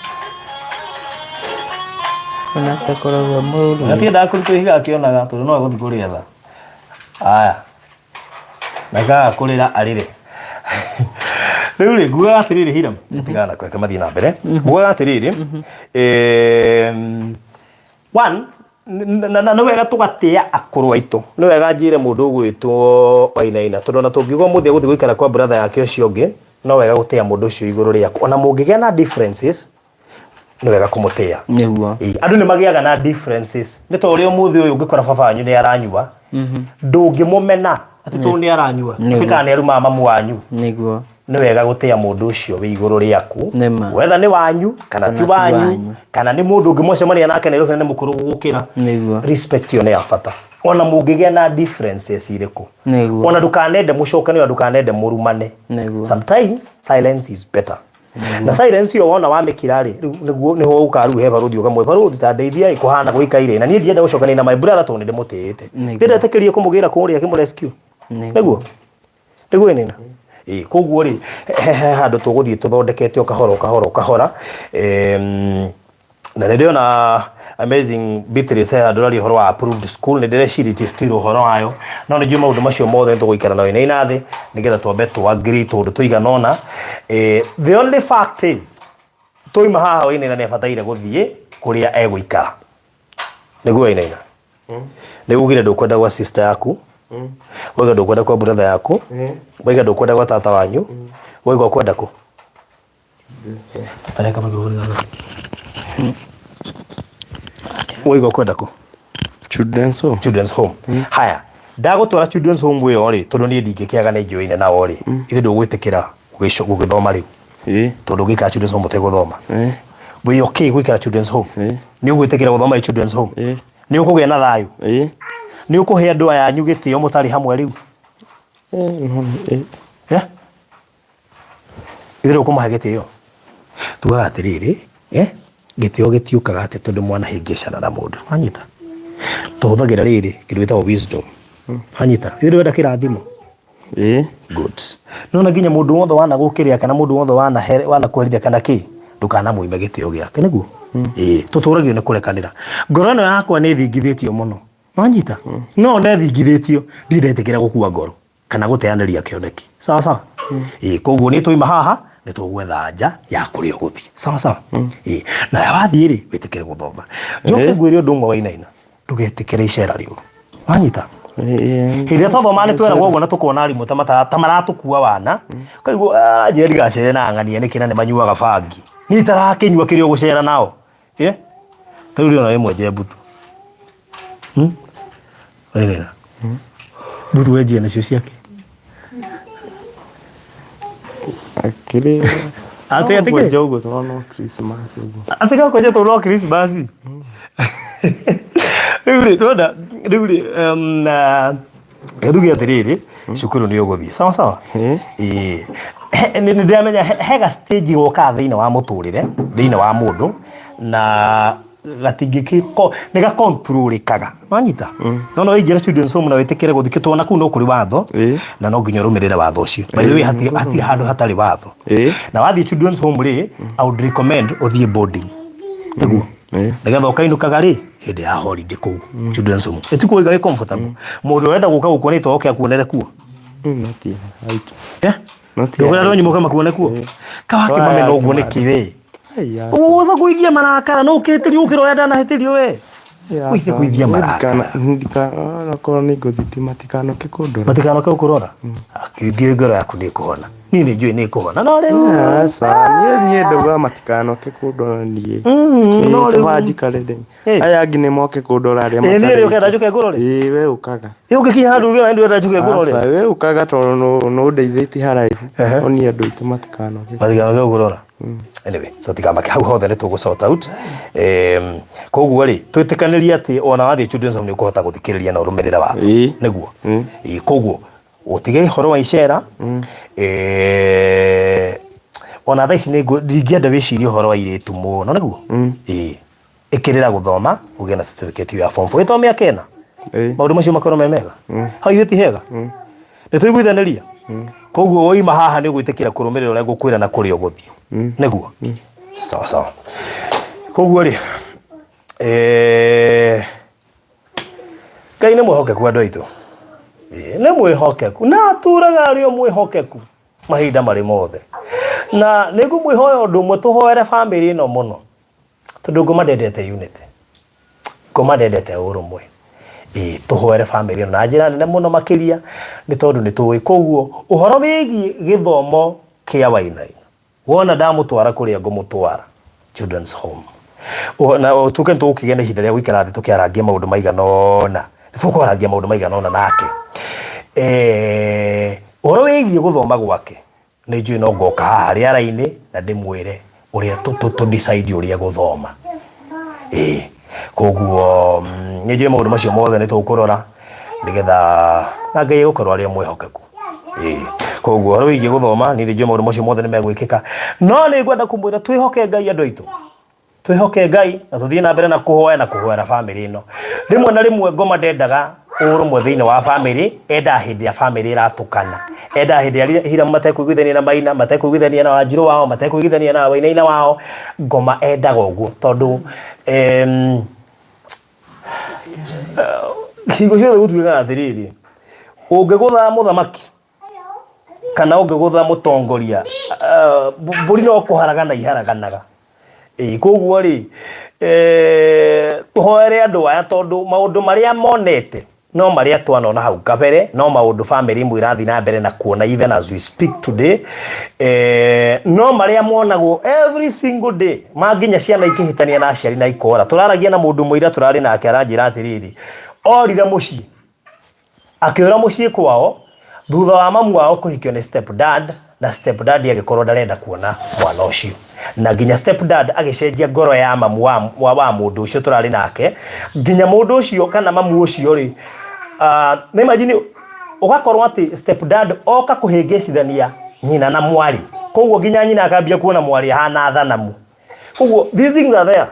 Onake akoragwo mũru. Gatiendaga kũrutwo ihiga akĩonaga tondũ no egũthiĩ kũrĩetha. Aya. Na kaga kũrĩra arĩre. Rĩu rĩ ngugaga atĩrĩrĩ Hiram, tigana na kweke mathiĩ na mbere. Ngugaga atĩrĩrĩ, one, na nĩ wega tũgatĩa akũrũ aitũ. Nĩ wega njĩre mũndũ ũgwĩtwo Wainaina tondũ ona tũngiuga ũmũthĩ egũthiĩ gũikara kwa brother yake ũcio ũngĩ, no wega gũtĩa mũndũ ũcio igũrũ rĩaku. Ona mũngĩgĩa na differences, nĩ wega kũmũtĩa. Nĩguo. Ĩĩ, andũ nĩ magĩaga na differences. Nĩ ta ũrĩa ũmũthĩ ũyũ ũngĩkora baba wanyu nĩ aranyua, ndũngĩmũmena atĩ tondũ nĩ aranyua, Nĩguo. atĩ kana nĩ arumaga mamu wanyu. Nĩguo. Nĩ wega gũtĩa mũndũ ũcio wĩ igũrũ rĩaku, Nĩma. whether nĩ wanyu kana ti Kana ti wanyu, wanyu. kana nĩ mũndũ ũngĩmũcemania nake Nairobi na nĩ mũkũrũ gũgũkĩra. Nĩguo. Respect ĩyo nĩ ya bata. Ona mũngĩgĩa na differences irĩkũ. Nĩguo. Ona ndũkanende mũcokane, ona ndũkanende mũrumane. Nĩguo. Sometimes silence is better. Na silence ĩyo wona wamĩkira rĩ, rĩu nĩguo nĩho ũkaga rĩu he barũthi ũkamwĩra barũthi ta ndeithia ĩ kũhana gũikaire na niĩ ndienda gũcokania na my brother tondũ nĩ ndĩmũtĩĩte. Nĩguo. Ndĩretĩkĩrie kũmũgĩra kũrĩa kĩmũrescue. Nĩguo. Nĩguo. Nĩguo ĩnina. Ĩĩ koguo rĩ he handũ tũgũthiĩ tũthondekete o kahora o kahora o kahora. Na nĩ ndĩrona amazing Beatrice he handũ ũraria ũhoro wa approved school, nĩ ndĩrecirĩtie still ũhoro wayo, no nĩ njũĩ maũndũ macio mothe nĩ tũgũikara na Wainaina thĩ nĩgetha twambe tũ agree tũũndũ tũigana ũna. The only fact is twauma haha Wainaina nĩ abataire gũthiĩ kũrĩa egũikara. Nĩguo Wainaina? Nĩ ugire ndũkwenda gwa sister yaku, waiga ndũkwenda kwa brother yaku, waiga ndũkwenda gwa tata wanyu, waiga ũkwenda kũ? Tareka microphone gaka. Waiga ũkwenda kũ? Children's home. Children's home. Haya, ndagũtwara children's home ĩyo rĩ, tondũ niĩ ndingĩkĩaga nĩ njũĩine nao rĩ, ithe ndũgwĩtĩkĩra gũgĩthoma rĩu? Ĩĩ. Tondũ ũngĩikara children's home ũtegũthoma. Ĩĩ. Wĩ okay gũikara children's home? Ĩĩ. Nĩ ũgwĩtĩkĩra gũthoma wĩ children's home? Ĩĩ. Nĩ ũkũgĩa na thayũ? Ĩĩ. Nĩ ũkũhe andũ aya anyu gĩtĩo mũtarĩ hamwe rĩu? Ĩĩ, no, ĩĩ. Eh? Ithe ũkũmahe gĩtĩo? Tugaga atĩrĩrĩ, eh? Gĩtĩo gĩtiũkaga atĩ tondũ mwanahĩngĩcana na mũndũ. Wanyita? Tũhũthagĩra rĩrĩ kĩndũ gĩtagwo wisdom. Wanyita? Ithe ndũrenda kĩrathimo? Ĩĩ. Good. Nona nginya mũndũ wothe wanagũkĩrĩa kana mũndũ wothe wanakwerithia kana kĩ, ndũkanamũime gĩtĩo gĩake, nĩguo? Ĩĩ, tũtũragio nĩ kũrekanĩra. Ngoro ĩno yakwa nĩ ĩthingithĩtio mũno. Wanyita? No ona ĩthingithĩtio, ndirĩ ndetĩkĩra gũkua ngoro kana gũteanĩria kĩoneki. Sawa sawa? Ĩĩ, koguo nĩ twaima haha, nĩ tũgwetha nja ya kũrĩa ũgũthiĩ. Sawa sawa? Ĩĩ, na wathiĩ rĩ, wĩtĩkĩre gũthoma. Njoke ngwĩre ũndũ ũmwe wainaina. Ndũgetĩkĩre icera rĩũru. Wanyita? Ĩĩ. Hĩndĩ ĩrĩa twathomaga nĩ tweragwo ũguo na tũkona arimũ ta ta maratũkua wana. Ũkaigua aranjĩra ndigacere na ang'ania nĩkĩ na nĩ manyuaga bangi. Niĩ itarakĩnyua kĩrĩa ũgũcera nao. Ĩ? Ta rĩu ndĩrona wĩ mwenje mbutu. Wainaina. Mbutu wenjia nacio ciake. Akĩrĩ. Atĩ atĩ kĩ? Kwenja ũguo tondũ no Christmas ũguo. Atĩ gakwenja tondũ no Christmas. Rĩu rĩ, ndĩrona rĩu rĩ, na nduge atĩrĩrĩ, cukuru nĩ ũgũthiĩ. Sawa sawa? Ĩĩ. Ĩĩ. Nĩ ndĩramenya he ga stage gokaga thĩinĩ wa mũtũrĩre, thĩinĩ wa mũndũ, na gatingĩkĩ nĩ gakontrolĩkaga. Wanyita? No no waingĩra children's home na wĩtĩkĩre gũthikĩtwo na kũu no kũrĩ watho, Ĩĩ. na no nginya ũrũmĩrĩre watho ũcio. By the way, hatirĩ hatirĩ handũ hatarĩ watho. Ĩĩ. Na wathiĩ children's home rĩ, I would recommend ũthiĩ boarding. Nĩguo? Ĩĩ. Nĩgetha ũkainũkaga rĩ, hĩndĩ ya holiday kũu children's home. Ĩtikuo ũiga wĩ comfortable. Mũndũ ũrenda gũka gũkuona ĩto oke akuonere kuo. Not here. Right. Eh? Not here. Ndũkwenda andũ anyu moke makuone kuo? Kawakĩmamena ũguo nĩkĩ we? Ai, Ũgũtha kũithia marakara no ũkĩhĩtĩrio ũkĩra ũrĩa ndanahĩtĩrio we. Ũithe kũithia marakara. Onakorwo nĩ ngũthiĩ matikanoke kũndora. Matikanoke gũkũrora. Ngĩ ngoro yaku nĩ ĩkũhona. Niĩ nĩ njũĩ nĩ ĩkũhona. No rĩu Aca, niĩ niĩ ndauga matikanoke kũndora niĩ. No rĩu- Kaba njikare ndĩ. Ĩ. Aya angĩ nĩ moke kũndora arĩa Ĩ, niĩ rĩ matarĩ. ũkenda njũke ngũrore? Ĩ, we ũkaga. Ĩ ũngĩkinya handũ uge ndũrenda njũke ngũrore. Aca, we ũkaga tondũ nũ ũndeithĩtie haraihu. Ehe. No niĩ andũ aitũ matikanoke. Matikanoke gũkũrora. Anyway, tũtikamake hau hothe nĩ tũgũ sort out. Koguo rĩ, twĩtĩkanĩrie atĩ ona wathiĩ children's home nĩ ũkũhota gũthikĩrĩria na ũrũmĩrĩre watho. Ĩ. Nĩguo. Ĩ, koguo ũtige ũhoro wa icera. Ona thaa ici ndingĩenda wĩcirie ũhoro wa airĩtu mũno, nĩguo? Ĩĩ. Ĩkĩrĩra gũthoma, ũgĩe na certificate ya form 4. Ĩto mĩaka ĩna. Maũndũ macio makorwo me mega. Hau ithuĩ ti hega? Nĩ tũiguithanĩria? Koguo woima haha nĩ ũgwĩtĩkĩra kũrũmĩrĩra ũrĩa ngũkwĩra na kũrĩa ũgũthiĩ. Nĩguo? Sawa sawa. Koguo rĩ, eh, Ngai nĩ mwĩhokeku andũ aitũ. Ĩĩ, nĩ mwĩhokeku na atũraga arĩ o mwĩhokeku mahinda marĩ mothe. Na nĩ ngũmwĩhoya ũndũ ũmwe tũhoere bamĩrĩ ĩno mũno tondũ ngoma ndendete unity, ngoma ndendete ũrũmwe. Ĩĩ tũhoere bamĩrĩ ĩno na njĩra nene mũno makĩria nĩ tondũ nĩ tũĩ. Koguo ũhoro wĩgiĩ gĩthomo kĩa Wainaina Wona ndamũtwara kũrĩa ngũmũtwara, Children's Home. Na tũke nĩ tũgũkĩgĩa na ihinda rĩa gũikara thĩ tũkĩarangia maũndũ maigana ũna. Nĩ tũkwarangia maũndũ maigana ũna nake. Eh, ũhoro wĩgiĩ gũthoma gwake, nĩ njũĩ no ngoka haha rĩara-inĩ na ndĩmwĩre ũrĩa tũ decide ũrĩa egũthoma. Ĩĩ, koguo nĩ njũĩ maũndũ macio mothe nĩ tũkũrora nĩgetha na Ngai egũkorwo arĩ o mwĩhokeku. Ĩĩ, koguo ũhoro wĩgiĩ gũthoma niĩ nĩ njũĩ maũndũ macio mothe nĩ megwĩkĩka. No nĩ ngwenda kũmwĩra twĩhoke Ngai andũ aitũ. Twĩhoke Ngai na tũthiĩ na mbere na kũhoya na kũhoera bamĩrĩ ĩno. Rĩmwe na rĩmwe ngoma ndendaga ũrũmwe thĩinĩ wa bamĩrĩ, endaga hĩndĩ ĩrĩa bamĩrĩ ĩratũkana. Endaga hĩndĩ ĩrĩa Hiramu matekũiguithania na Maina, matekũiguithania na Wanjirũ wao, matekũiguithania na Wainaina wao. Ngoma endaga ũguo tondũ hingo ciothe gũtuĩkaga atĩrĩrĩ, ũngĩgũtha mũthamaki kana ũngĩgũtha mũtongoria, mbũri no kũharagana iharaganaga. Ĩĩ koguo rĩ, tũhoere andũ aya tondũ maũndũ marĩa monete no marĩa twanona hau kabere, no maũndũ bamĩrĩ imwe irathiĩ na mbere na kuona even as we speak today, no marĩa monagwo every single day, ma nginya ciana ikĩhĩtania na aciari na ikora. Tũraragia na mũndũ ũmwe ira tũrarĩ nake aranjĩra atĩrĩrĩ, orire mũciĩ Akĩũra mũciĩ kwao thutha wa mamu wao kũhikio nĩ step dad na step dad agĩkorwo ndarenda kuona mwana ũcio na nginya step dad agĩcenjia ngoro ya mamu wa, wa, wa mũndũ ũcio tũrarĩ nake nginya mũndũ ũcio kana mamu ũcio rĩ uh, imagine ũgakorwo atĩ step dad oka kũhĩngĩcithania nyina na mwarĩ koguo nginya nyina akambia kuona mwarĩ ahana thanamu koguo these things are there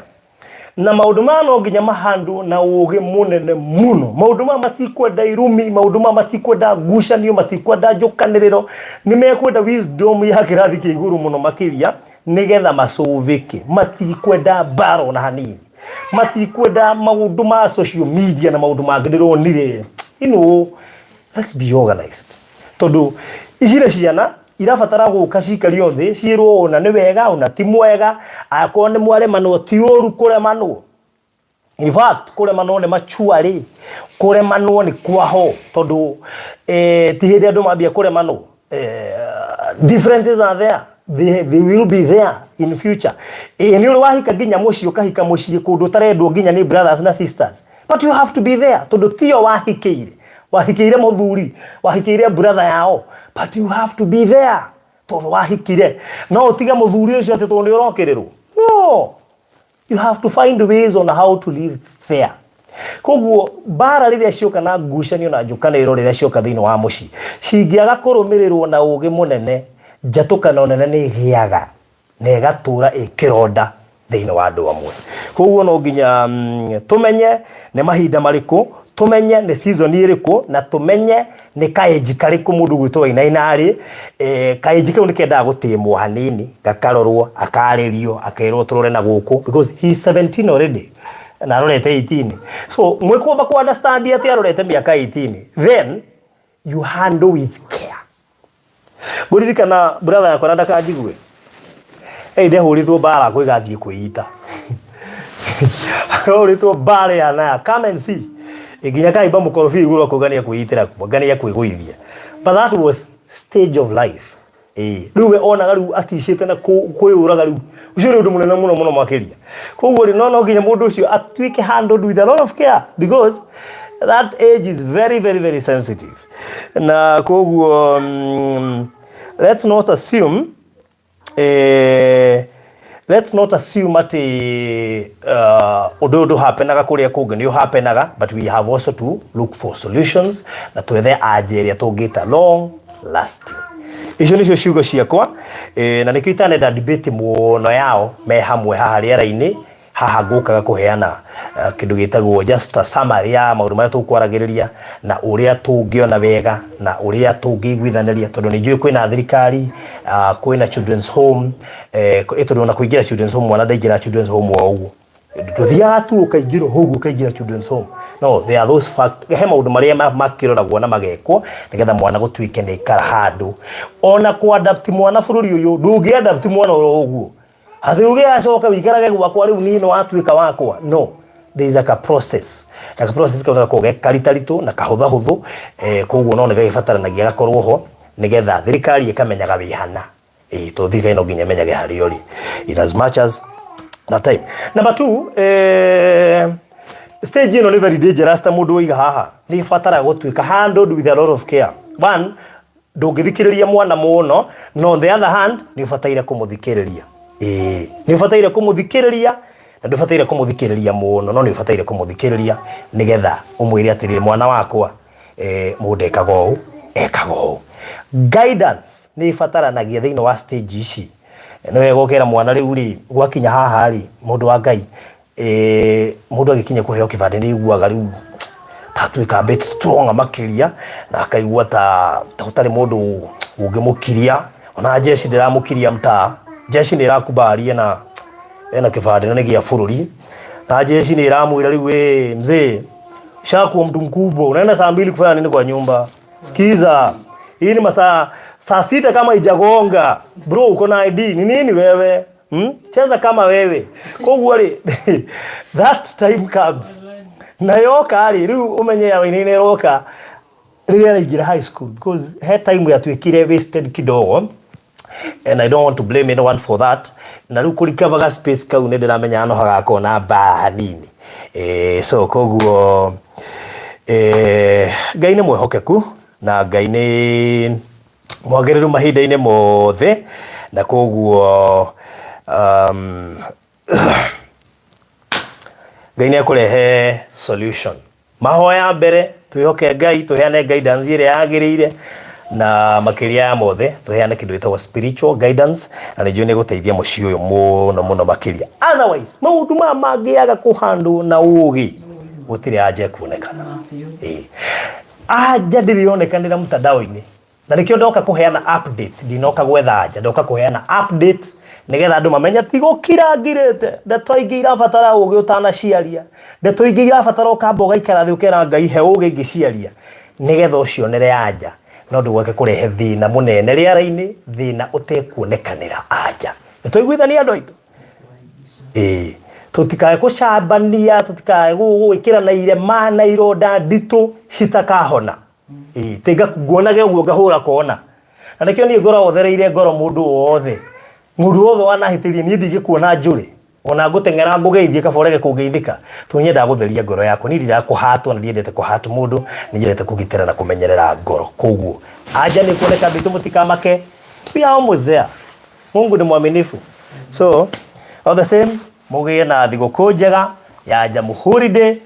Na maũndũ maya no nginya mahandwo na ũũgĩ mũnene mũno. Maũndũ maya matikwenda irumi, maũndũ maya matikwenda ngucanio, matikwenda njũkanĩrĩro, nĩ mekwenda wisdom ya kĩrathi kĩa igũrũ mũno makĩria nĩgetha macũvĩke. Matikwenda mbara ona hanini, matikwenda maũndũ ma social media na maũndũ mangĩ ndĩronire. You know, let's be organized. Tondũ ici nĩ ciana irabatara gũka cikario thĩ ciĩrwo ũna nĩ wega ũna ti mwega akorwo nĩ mwaremanwo ti ũru kũremanwo in fact kũremanwo nĩ machuarĩ kũremanwo nĩ kwaho tondũ eh, ti hĩndĩ andũ mambia kũremanwo eh, differences are there they will be there in future ĩ nĩ ũrĩ wahika nginya mũciĩ ũkahika mũciĩ kũndũ ũtarendwo nginya nĩ brothers na sisters but you have to be there tondũ tio wahikĩire wahikĩire mũthuri wahikĩire brother yao but you have to be there tondũ wahikire no ũtige mũthuri ũcio atĩ tondũ nĩ ũrokĩrĩrwo no you have to find ways on how to live there koguo mbara rĩrĩa cioka na ngucanio na njũkanĩrĩro rĩrĩa cioka thĩinĩ wa mũciĩ cingĩaga kũrũmĩrĩrwo na ũgĩ mũnene njatũkano nene nĩ ĩgĩaga na ĩgatũra ĩ kĩronda thĩinĩ wa andũ amwe. Koguo no nginya tũmenye nĩ mahinda marĩkũ, tũmenye nĩ season ĩrĩkũ, na tũmenye nĩ ka age karĩkũ mũndũ ũgwĩtwo Wainaina arĩ. Ka age kau nĩ kendaga gũtĩmwo hanini, gakarorwo, akarĩrio, akerwo tũrore na gũkũ because he is 17 already na arorete 18. So mwĩkwamba kũ understand atĩ arorete mĩaka 18 then you handle with care. Ngũririkana brother yakwa na ndakanjigue. Hey, ndehũrĩtwo mbara kwĩga thiĩ kwĩita. Ahũrĩtwo mbara ya naya, come and see. Nginya kaimba mũkorobia igũrũ akauga nĩ ekwĩitĩra kuo, anga nĩ ekwĩgũithia. But that was stage of life. Ĩĩ, rĩu we onaga rĩu aticĩte na kwĩyũraga rĩu. Ũcio nĩ ũndũ mũnene mũno mũno makĩria. Koguo rĩ, no no nginya mũndũ ũcio atuĩke handled with a lot of care because that age is very very very sensitive. Na koguo let's not assume let's not assume atĩ ũndũ ũyũ ndũhapenaga kũrĩa kũngĩ nĩ ũhapenaga but we have also to look for solutions na twethe anja ĩrĩa tũngĩta long lasting. Icio nĩcio ciugo ciakwa e, na nĩkĩo itanenda debate mũno yao me hamwe haha rĩera-inĩ. Haha ngũkaga kũheana kĩndũ gĩtagwo just a summary ya maũndũ marĩa tũkwaragĩrĩria na ũrĩa tũngĩona wega na ũrĩa tũngĩiguithanĩria, tondũ nĩ njũĩ kwĩna thirikari, kwĩna children's home, tondũ ona kũingĩra children's home, mwana ndaingĩra children's home o ũguo. Ndũthiaga tu ũkaingĩra ũguo ũkaingĩra children's home. No there are those fact, he maũndũ marĩa makĩroragwo na magekwo nĩgetha mwana gũtuĩke nĩ aikara handũ. Ona kũ adapt mwana bũrũri ũyũ, ndũngĩ adapt mwana oro ũguo atĩ uge acoka wikarage gwakwa rĩu niĩ nĩ watuĩka wakwa. No there is like a process, na ka process kau gakoragwo ge karitaritũ na kahũthahũthũ, koguo no nĩ gagĩbataranagia gakorwo ho nĩgetha thirikari ĩkamenyaga wĩ hana. Ĩĩ, tondũ thirikari no nginya ĩmenyage harĩa ũrĩ in as much as that time. Number two, stage ĩno nĩ very dangerous, ta mũndũ waiga haha nĩ ĩbataraga gũtuĩka handled with a lot of care. One, ndũngĩthikĩrĩria mwana mũno, no on the other hand nĩ ũbataire kũmũthikĩrĩria. Ĩĩ, nĩ ũbataire kũmũthikĩrĩria na ndũbataire kũmũthikĩrĩria mũno, no nĩ ũbataire kũmũthikĩrĩria nĩgetha ũmwĩre atĩrĩrĩ, mwana wakwa, mũndũ ekaga ũũ, ekaga ũũ. Guidance nĩ ĩbataranagia thĩinĩ wa stage ici. Nĩ wega ũkera mwana rĩu rĩ gwakinya haha rĩ, mũndũ wa Ngai, mũndũ agĩkinya kũheo kĩbandĩ nĩ aiguaga rĩu tatuĩka a bit strong makĩria na akaigua ta gũtarĩ mũndũ ũngĩmũkiria. Ona jeshi ndĩramũkiria mtaa, jeshi nĩ ĩrakubali ena kĩbandĩ na nĩ gĩa bũrũri, na jeshi nĩ ĩramwĩra rĩu, "Ĩ mzee, ushakuwa mtu mkubwa, unaenda saa 2 kufanya nini kwa nyumba? Sikiza, hii ni masaa saa 6 kama ijagonga, bro, uko na ID ni nini wewe, Cheza kama wewe." Koguo rĩ, that time comes na yoka rĩ, rĩu ũmenye ya wainaina ĩroka rĩrĩa araingĩra high school, because he time yatuĩkire wasted kidogo and I don't want to blame anyone for that. Na rĩu kũrikavaga space kau nĩ ndĩramenya no hagakorwo na mbara hanini. So koguo Ngai nĩ mwĩhokeku na Ngai nĩ mwagĩrĩru mahinda-inĩ mothe, na koguo Ngai nĩ ekũrehe solution. Mahoya mbere, twĩhoke Ngai, tũheane guidance ĩrĩa yagĩrĩire, na makĩria ya mothe tũheane kĩndũ gĩtagwo spiritual guidance, na nĩ njũĩ nĩ gũteithia mũciĩ ũyũ mũno mũno makĩria. Otherwise maũndũ maya mangĩaga kũhandwo na ũgĩ, gũtirĩ anja ekuonekana. Ĩĩ, anja ndĩrĩonekanĩra mtandao-inĩ, na nĩkĩo ndoka kũheana update. Ndinoka gwetha anja, ndoka kũheana update nĩgetha andũ mamenye ti gũkira ngirĩte. Ndeto ingĩ irabatara ũgĩ ũtanaciaria, ndeto ingĩ irabatara ũkamba ũgaikara thĩ ũkera Ngai he ũgĩ ingĩciaria nĩgetha ũcionere anja, no ndũgoke kũrehe thĩna mũnene rĩera-inĩ, thĩna ũtekuonekanĩra anja. Nĩ twaiguithania, andũ aitũ? Ĩĩ, tũtikae gũcambania, tũtikae gwĩkĩrana irema na ironda nditũ citakahona. Ĩĩ, tinga nguonage ũguo ngahũra kona, na nĩkĩo niĩ ngoragwo thereire ngoro mũndũ wothe. Mũndũ wothe wanahĩtĩria niĩ ndingĩkuona njũrĩ, ona ngũteng'era ngũgeithie kaba ũrege kũngeithĩka, tondũ nyendaga gũtheria ngoro yakwa. Niĩ ndirenda kũhatwo na ndiendete kũhatwo mũndũ, nĩ nyendete kũgitĩra na kũmenyerera ngoro. Koguo anja nĩ kuoneka nditũ, mũtikamake, we are almost there. Mungu ni mwaminifu. So all the same, mũgĩe na thigũkũ njega ya Jamhuri Day.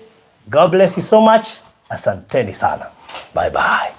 God bless you so much. Asanteni sana, bye bye.